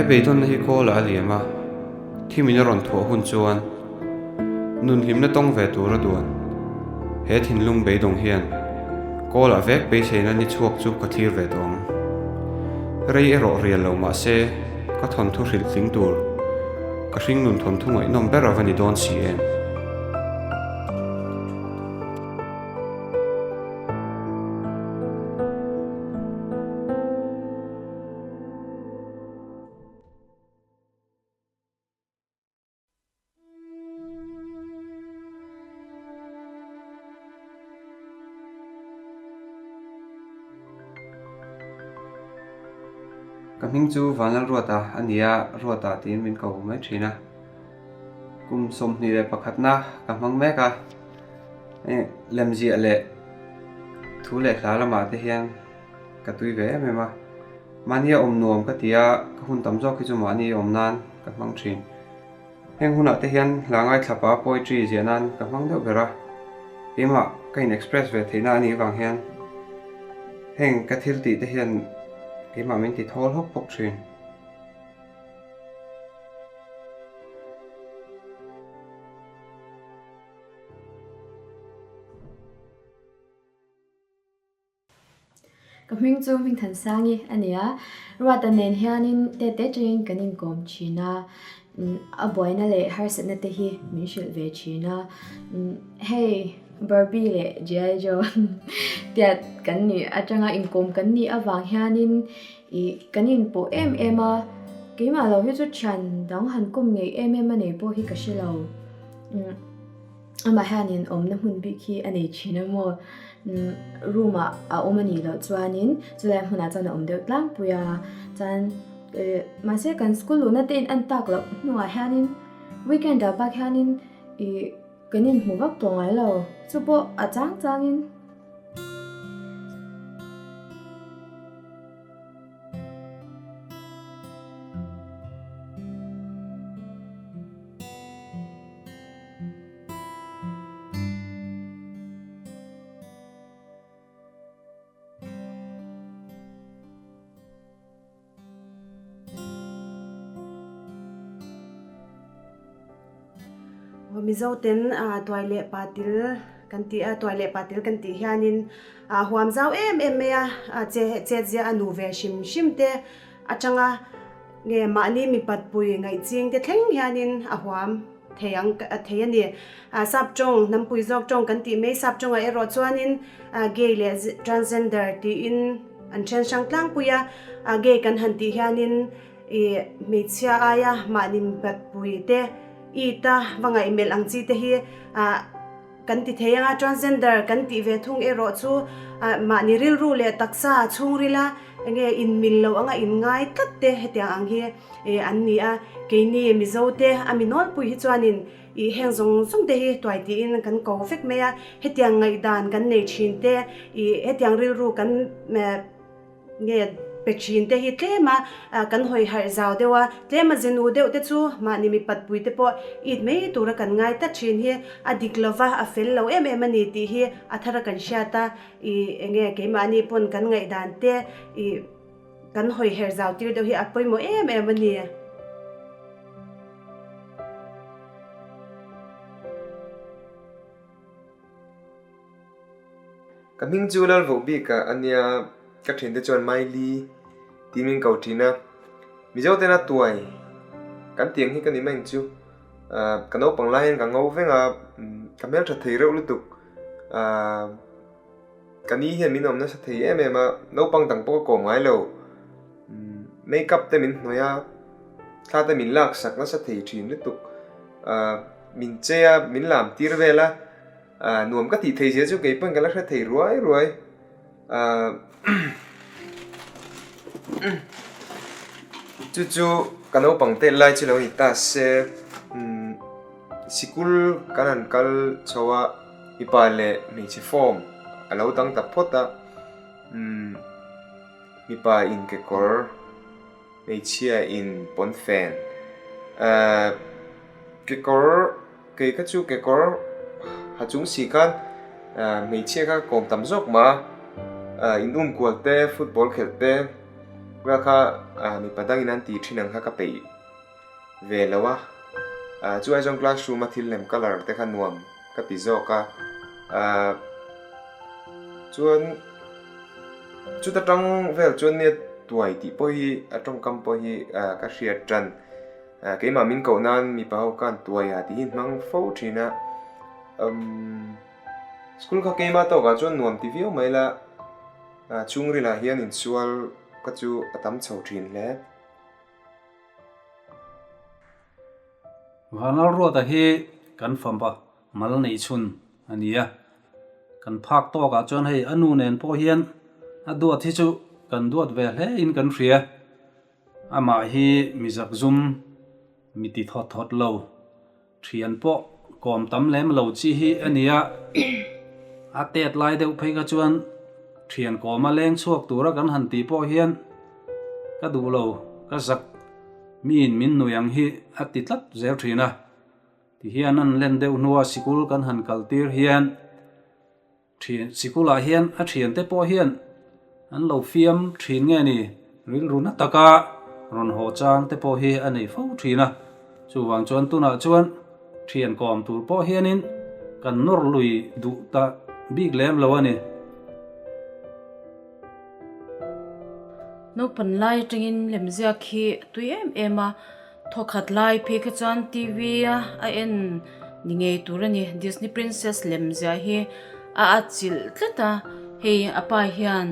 He beidawnna hi kawlah a liam a, thimin a rawn thuah hun chuan nun hlimna tawng ve tur a duan. He thinlung beidawng hian kawlah vek beiseina ni chhuak chu ka thlir ve tawh ang. Rei erawh rial lo mah se ka thawnthu hrilh tling tur ka hringnun thawnthu ngaihnawm ber a va ni dawn si em? Ka hming chu Vanlalruata a ni a, Ruata tiin min ko mai thin a. Kum 21 na ka hmang mek a, lemziah leh thu leh hla lamah te hian ka tui ve em em a. Mahni a awm nuam ka ti a, ka hun tam zawk hi chu mahni awm nan ka hmang thin. Heng hunah te hian hla ngaithlapa poetry ziah nan ka hmang deuh ber a, keimah ka in express ve theihna a nih vang hian heng ka thil tih te hian keimah min ti thawl hawk hawk thin. Ka hming chu Hmingthansangi a ni a, Ruata nen hianin tete atangin kan inkawm thin a, a buaina leh harsatna te hi min hrilh ve thin a, hei Barbie leh G.I. Joe tiat kan nih atanga inkawm kan nih avang hianin ih kan inpawh em em a, keimah lo hi chu thian dang han kawm ngei em em a nei pawh hi ka hre lo. Amah hianin awmna hmun bik hi a nei thin a maw? Room ah a awm a nih loh chuanin chulai hmunah chuan a awm deuh tlangpui a, chuan mahse kan school luhna te in en tak loh hnuah hianin weekend ah bak hianin ih kan inhmu vak tawh ngai lo, chu pawh a chang changin. Mizo ten tuai leh patil kan tih a, tuai leh patil kan tih hianin huam zau em em mai a, che chetzia a nu ve hrim hrim te atanga nge mahni mipat pui ngaihching te thleng hianin a huam. Thei ang thei a ni. Sap tawng, hnampui zawk tawng kan tih mai sap tawngah erawh chuanin gay leh transgender tiin an then hrang tlangpui a. Gay kan han tih hianin ih hmeichhia aia mahni mipatpui te it a va ngaihmelh ang chi te hi kan ti thei ang a. Transgender kan tih ve thung erawh chu mahni rilru leh taksa chhungrila enge inmil loh anga inngai tlat te hetiang ang hi. E an ni a, keini Mizo te a mi nawlpui hi chuanin ih heng zawng zawng te hi tuai tiin kan ko vek mai a, hetiang ngaihdan kan nei thin te, ih hetiang rilru kan nge pe thin te hi tlem a kan hawi harh zau deuh a, tlem a zenu deuh te chu mahni mipatpui te pawh it mai tura kan ngai tlat thin hi a dik lova a fel lo em em a ni tih hi a thar a kan hriat a, ih enge keimahni pawn kan ngaihdan te ih. Kan hawi her zau tir deuh hi a pawimawh em em a ni. Ka hming chu Lalvoh bik a nia, ka thiante chuan Miley tiin min ko thin a. Mizo tena tuai kan tiang hi ka ni mai ang chu. Ka naupang lai hian ka ngo veng a, ka hmeltha thei reuh lutuk. Ka ni hian min awm nasa thei em em a, naupang dang pawh ka kawm ngai lo. Make up te min hnawih a, thla te min lak sak nasa thei thin lutuk. Min che a, min lam tir vel a, nuam ka tih thei zia chu kei pawn ka la hre thei ruai ruai. Chu chu ka naupang tel lai chu lo ni ta se, sikul kan han kal chho a. Mipa leh hmeichhe form a lo dang ta phawt a, umm mipa in kekawr, hmeichhia in pawnfen, ahh kekawr kei kha chu kekawr ha chung si khan ahh hmeichhia kha ka kawm tam zawk mah a, ahh in um kual te football khelh te. Vel kha mipa dangin an tih thin ang kha ka peih ve lo a, chu ai chuan classroom a thil lem colour te kha nuam ka ti zawk a, chuan chuta tang vel chuan nia tuai tih pawh hi a tawngkam pawh hi ka hriat tan, keimah min koh nan mipa ho khan tuai a tih hi hmang fo thin a, umm school kha keimah tawkah chuan nuam ti viau mai la, chhungrilah hian insual ka chu a tam chho thin hle. Vanlalruata hi kan fapa mal neih chhun a ni a, kan phak tawkah chuan hei a nu nen pawh hian a duat hi chu kan duat ve hle in kan hria. Amah hi mi zakzum, mi ti thawt thawt lo, Thian pawh kawm tam lem lo chi hi a ni a, a tet lai deuh phei kha chuan thian kawma leng chhuak tura kan han tih pawh hian ka duh lo, ka zak miin min nui ang hi a ti tlat zel thin a. Tihian an len deuh hnua sikul kan han kal tir hian Thian sikulah hian a thiante pawh hian an lo fiam thin nge ni? Rilru na taka rawn haw chang te pawh hi a nei fo thin a, chuvang chuan tunah chuan thian kawm tur pawh hianin kan nawr lui duh ta bik lem lo a ni. Naupan lai atangin lemziak hi a tui em em a, Thawkhat lai phei kha chuan TV a a en ni ngei tur a ni. Disney Princess lem zia hi a atchilh tlat a, hei a pa hian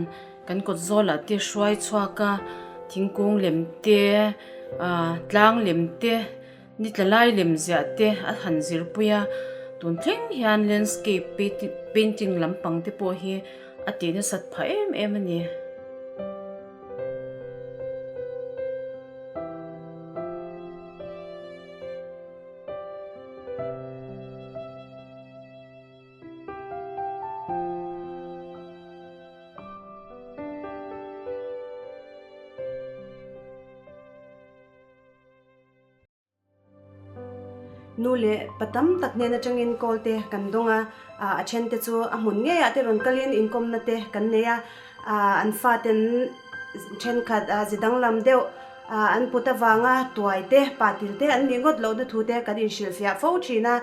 kan kawt zawlah te hruai chhuak a, thingkung lem te ah tlang lem te ni tla lai lem ziah te a han zirpui a, tun thleng hian landscape painting lampang te pawh hi a tih nasat phah em em a ni. Nu leh pa tam tak hnen atangin call te kan dawng a, a then te chu a hmun ngeiah te rawn kalin inkawmna te kan nei a, an faten thenkhat ze danglam deuh an put avanga tuai te, pa til te an nih ngawt lohna thu te kan inhrilhfiah fo thin a,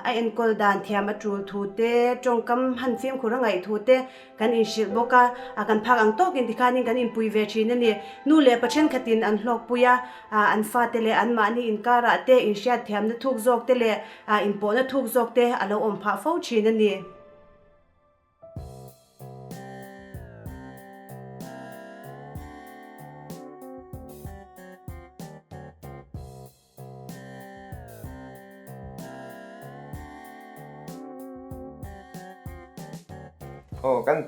a enkawl dan thiam a tul thu te, tawngkam han fimkhur a ngaih thu te Kan inhrilh bawk a, a kan phak ang tawkin tikhanin kan inpui ve thin a ni. Nu leh pa thenkhatin an hlawkpui a, an fate leh anmahni inkarah te inhriatthiamna thuk zawk te leh inpawhna thuk zawk te a lo awm phah fo thin a ni. Aw kan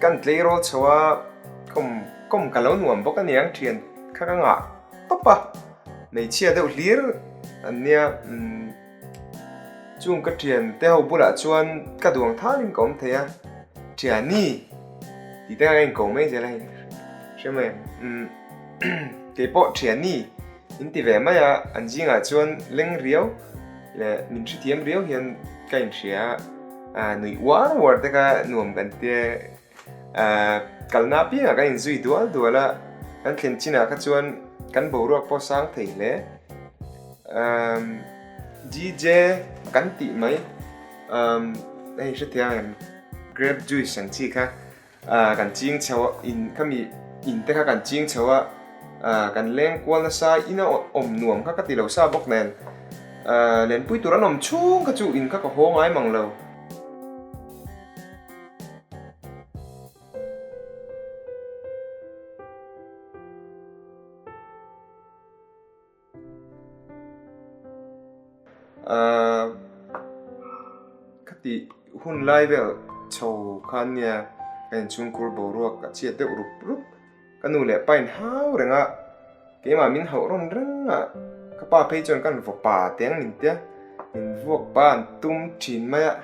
kan tleirawl chho a kawm kawm ka lo nuam bawk a niang thian kha ka ngah tawp a hmeichhia deuh hlir an nia umm chung ka thian te ho bulah chuan ka duang thalin ka awm thei a thiani tih te kha ka inko mai zel a hei hre mai ang umm keipawh thiani. In ti ve mai a, an zingah chuan leng riau leh min hrethiam riau hian ka inhria a, nuih uar uar te kha nuam kan tia, kalna apiangah kan inzui dual dual a, kan thlen chinah kha chuan kan boruak pawh sang thei hle. DJ kan tih mai, hei hrethiam em grape juice ang chi kha. Ah kan ching chho a in khami in te kha kan ching chho a ah kan leng kual nasa in a awm nuam kha ka ti lo sa bawk nen ah lenpui tur an awm chhung kha chu in kha ka haw ngai mang lo. Ahh khati hun lai vel chho khan nia ka inchhungkhur boruak a chhiat deuh rup rup ka nu leh pa in hau reng a keimah min hauh rawn reng a ka pa phei chuan kan vaw pa te ang min tia min vuak pa an tum thin mai a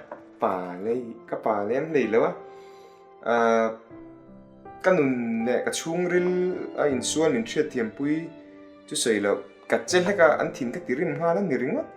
pa lei ka pa lem hlei lo a ahh ka nun leh ka chhungril a insual min hriatthiampui. Chu sawi loh, ka che hlek a, an thin ka ti rim nghal a ni ringawt.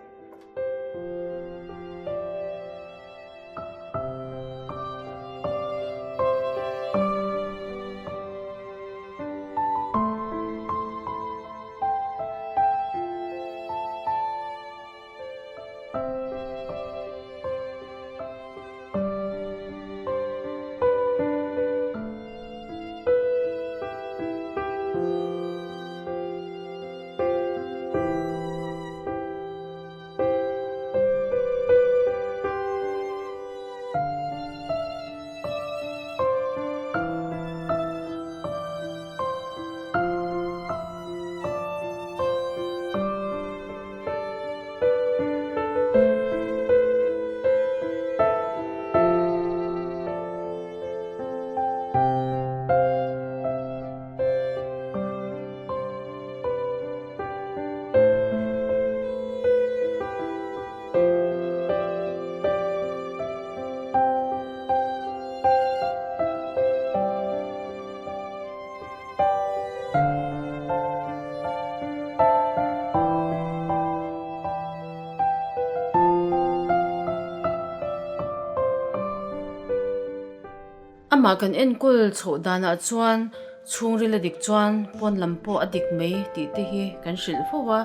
Amah kan enkawl chhoh danah chuan chhungril a dik chuan pawn lam pawh a dik mai tih te hi kan hrilh fo a.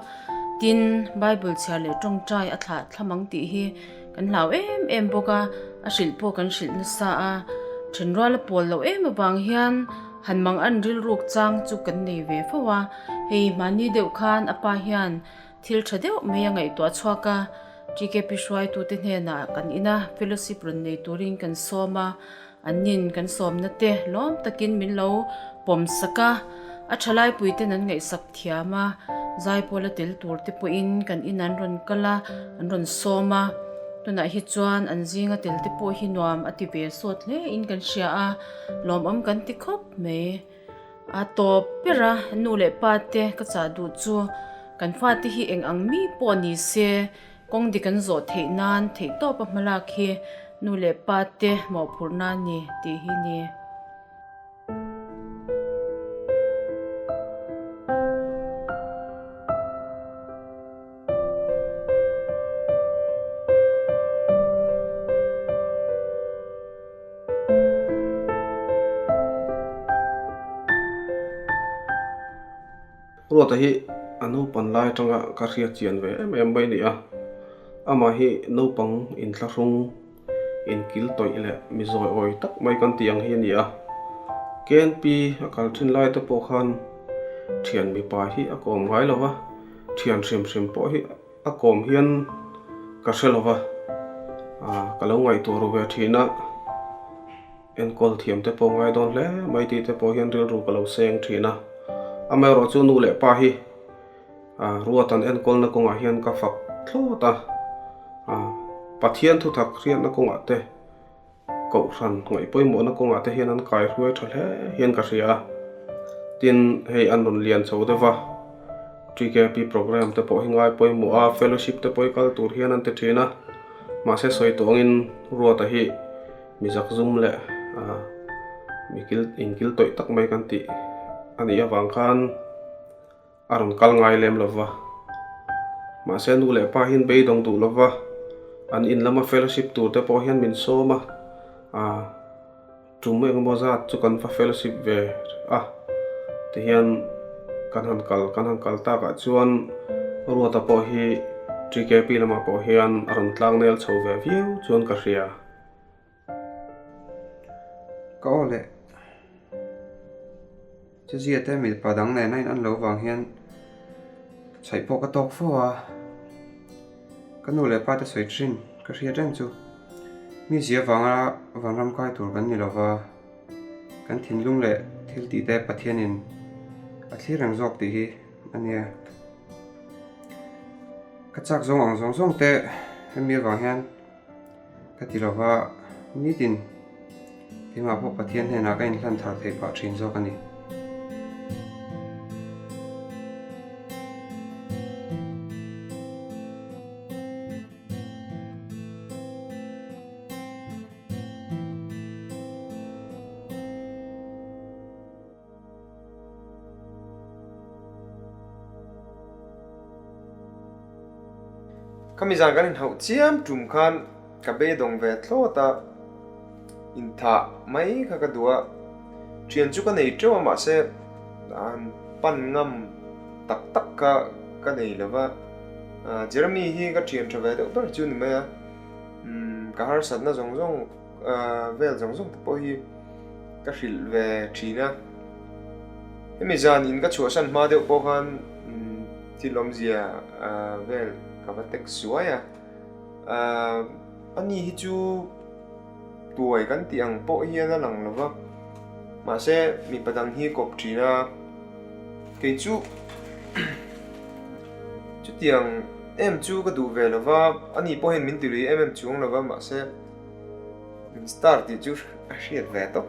Tin, Bible chhiar leh tawngtai a thlah thlam ang tih hi kan hlau em em bawk a, a hrilh pawh kan hrilh nasa a. Thenrual a pawl loh em avang hian han mang an rilruk chang chu kan nei ve fo a. Hei hmani deuh khan a pa hian Thil tha deuh mai a ngaihtuah chhuak a, TKP hruaitute hnenah kan ina fellowship rawn nei turin kan sawm a, an nin kan sawmna te lawm takin min lo pawm sak a, a thalaipuiten an ngaihsak thiam a, zaipawl a tel tur te pawhin kan in an rawn kal a, an rawn sawm a, tunah hi chuan an zinga tel te pawh hi nuam a ti ve sawt hle in kan hria a, lawmawm kan ti khawp mai. A tawp ber a, nu leh pa te ka chah duh chu kan fate hi eng ang mi pawh ni se kawng dik an zawh theih nan theih tawp a hmalak hi nu leh pa te mawhphurhna a ni tih hi ni. Ruata hi a naupan lai atanga ka hriat chian ve em em mai a ni a, amah hi naupang inthlahrung inkil tawih leh mi zawi awi tak mai kan tih ang hi a ni a. KNP a kal thin lai te pawh khan thian mipa hi a kawm ngai lo va, thian hrim hrim pawh hi A kawm hian ka hre lova, ka lo ngaihtuah ru ve thin a, enkawl thiam te pawh ngai dawn hle mai tih te pawh hian rilru ka lo seng thin a. Amaherawh chu nu leh pa hi ruat an enkawlna kawngah hian ka fak thlawt a, Pathian thutak hriatna kawngah te, Kohhran ngaih pawimawhna kawngah te hian an kai hruai tha hle hian ka hria a, tin hei an rawn lian chho deuh va, TKP programme te pawh hi ngai pawimawh a, fellowship te pawh hi kal tur hian an ti thin a, mahse sawi tawh angin Ruata hi mi zakzum leh mi kil inkil tawih tak mai kan tih a nih avang khan A rawn kal ngai lem lo va. Mahse nu leh pa hian beidawng duh lo va, an in lama fellowship tur te pawh hian min sawm a, ah tum engemaw zat chu kan va fellowship ve a, tihian kan han kal kan han kal takah chuan Ruata pawh hi TKP lamah pawh hian a rawn tlang nel chho ve viau chuan ka hria. Ka aw leh. Chuzia te mipa dang nen a in an lo vang hian chhaih pawh ka tawk fo a, ka nu leh pa te sawi thin ka hriat reng chu mi zia vanga vanram kai tur kan ni lova, kan thinlung leh thil tih te Pathianin a thlir reng zawk tih hi a nia. Ka chak zawng ang zawng zawng te hemi avang hian Ka ti lova, nitin keimah pawh Pathian hnenah ka inhlan thar theih pah thin zawk a ni. Khami zan kan inhauh chiam tum khan ka beidawng ve thlawt a, inthah mai kha ka duh a, thian chu ka nei teuh a mahse an pan ngam tak tak kha ka nei lo va, Jeremy hi ka thian tha ve deuh ber chu ni mai a, ka harsatna zawng zawng vel zawng zawng te pawh hi ka hrilh ve thin a, hemi zan in ka chhuahsan hma deuh pawh khan thil awmzia vel ka va tek suai a, ani hi chu tuai kan tih ang pawh hian a lang lo va, mahse mipa dang hi kawp thin a, kei chu chutiang em chu ka duh ve lo va, ani pawh hian min tilui em em chuang lo va, mahse. Min star tih chu a hriat ve tawp.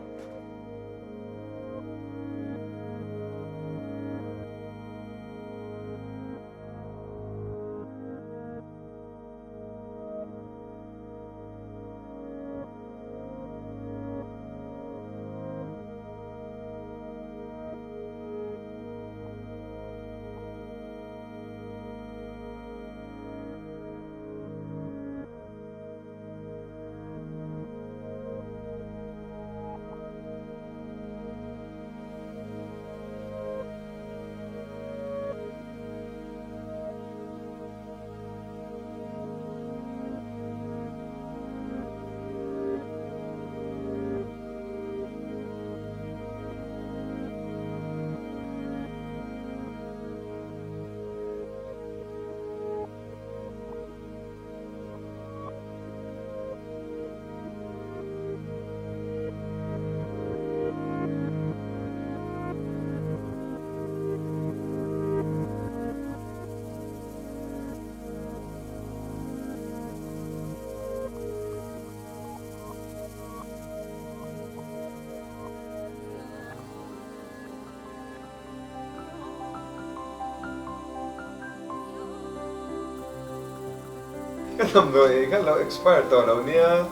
Ka damdawi ei kha lo expire tawh lo nia.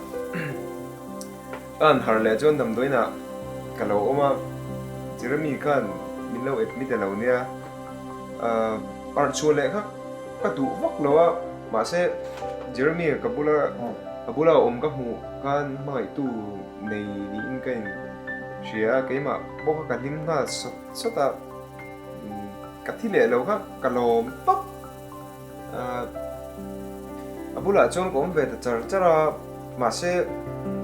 Ka han harh leh chuan damdawiinah ka lo awm a, Jeremy khan min lo admit a lo nia. Arh chhuah leh kha ka duh vak lo a, mahse Jeremy ka bula ka bula awm ka hmuh khan hmangaihtu nei niin ka in hria a, keimah pawh kha ka hlim nghal sawt sawt a, ka thi leh lo kha ka lawm tawp. A bulah chuan ka awm ve ta char char a, mahse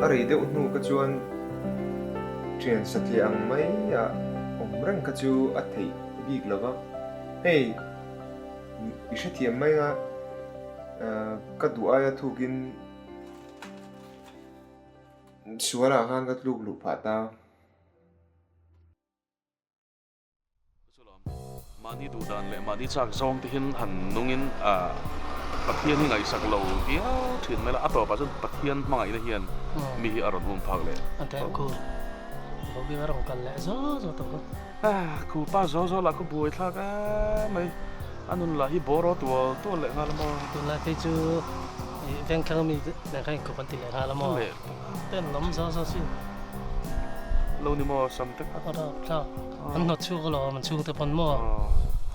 a rei deuh hnu kha chuan thian satliah ang mai a awm reng kha chu a theih bik lo va, hei i hrethiam mai a, ka duh aia thukin sualah khan ka tluk luh phah ta. Mahni duh dan leh mahni chak zawng te hian han nungin Pathian hi ngaihsak lo viau thin mai la, a tawpah chuan Pathian hmangaihna hian mi hi a rawn um phak leh. A teh khu Bawkin a rawn kal leh zaw zaw tawh kha. Khu pa zaw zaw lah khu buai thlak em mai, a nun lah hi bawr aw tual tual leh nghal a maw. Tunlai phei chu vengthlang ami nen khan inkawp an ti leh nghal a maw. Ten lam zaw zaw sin. Lo ni maw sam te kha. A rap thlak. An hnawt chhuak alawm an chhungte pawn maw.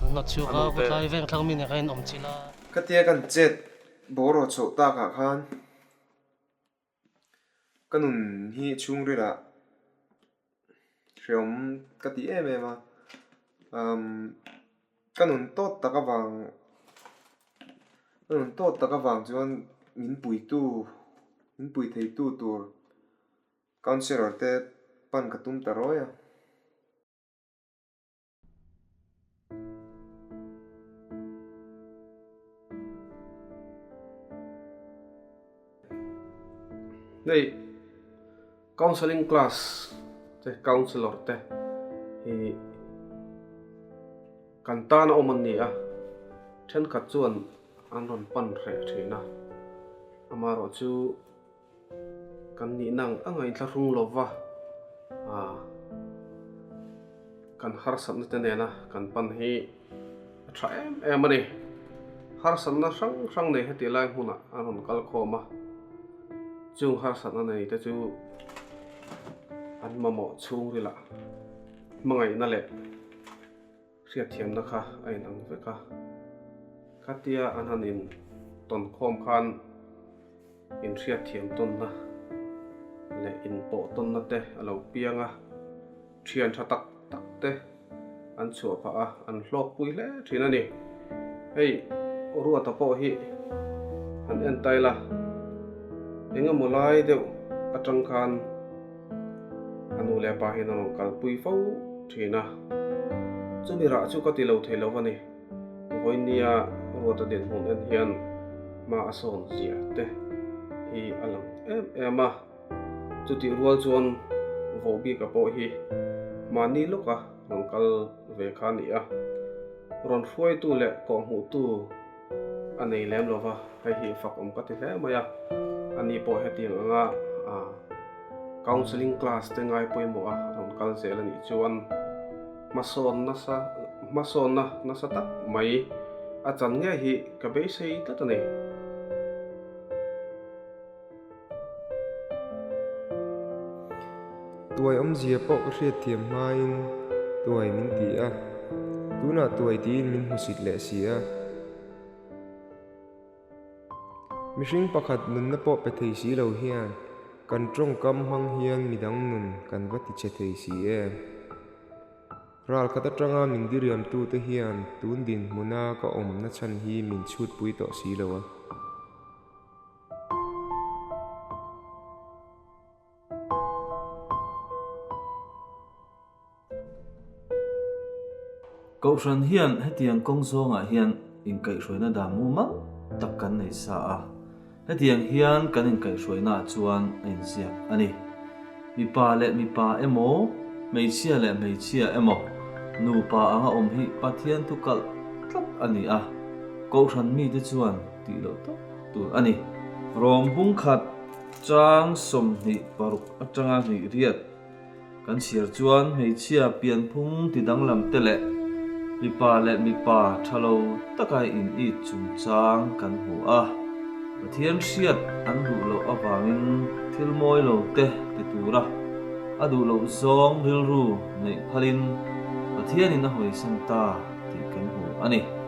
An hnawt chhuak a khawtlai veng thlang mi nen khan in awm chilh a. Khatia kan chet bawraw chhoh takah khan ka nun hi chhungril ah hreawm ka ti em em a. Umm ka nun tawt tak avang ka nun tawt tak avang chuan min puitu min pui theitu tur Councillor te pan ka tum ta rawi a. Hei counselling class te councillor te hi kan tan a awm an ni a, thenkhat chuan an rawn pan hreh thin a, amaherawh chu Kan nihna ang anga inthlahrung lova kan harsatna te nena kan pan hi a tha em em a ni. Harsatna hrang hrang nei heti lai hmunah an rawn kal khawm a, chung harsatna nei te chu an mamawh chhungrilah hmangaihna leh Hriatthiamna kha a inang vek a, khatia an han in tawn khawm khan in hriatthiam tawnna leh in pawh tawnna te a lo piang a, thian tha tak tak te an chhuah phah a, an hlawk pui hle thin a ni. Hei Ruata pawh hi han en ta ila, engemaw lai deuh atang khan A nu leh pa hian a rawn kalpui fo thin a, chumi rah chu ka ti lo thei lo a ni. Vawinia Ruata dinhmun en hian hma a sawn zia te hi a lang em em a, chutih rual chuan Vohbika pawh hi mahni lawka rawn kal ve kha a ni a, rawn hruaitu leh kawhhmuhtu a nei lem lo va, hei hi fak awm ka ti hle mai a, ani pawh hetiang anga counselling class te ngai pawimawh a rawn kal zel a nih chuan hmasawn nasa hmasawnna nasa tak mai a chan ngei hi ka beisei tlat a ni. Tuai awmzia pawh ka hriatthiam hmain tuai min ti a, tunah tuai tiin min hmusit leh si a. Mihring pakhat nunna pawh pe thei si lo hian kan tawngkam hmang hian midang nun kan va tichhe thei si em? Ral khat atanga min diriamtute hian tun dinhmuna ka awmna chhan hi min chhutpui tawh si lo a. Kohhran hian hetiang kawng zawngah hian inkaihhruaina dan mumal tak kan nei sa a, hetiang hian kan inkaihhruainaah chuan a inziak a ni. Mipa leh mipa emaw, hmeichhia leh hmeichhia emaw, nupa anga awm hi Pathian thu kalh tlat a ni a, Kohhran mite chuan tih loh tawp tur a ni. Rawng bung khat chang 26 atanga hnih riat kan chhiar chuan hmeichhia pianphung ti danglam te leh mipa leh mipa tha lo taka in it chungchang kan hmu a. Pathian hriat an duh loh avangin thil mawi lo te ti tura a duh loh zawng rilru neih phalin Pathianin a hawisan ta tih kan hmu a ni.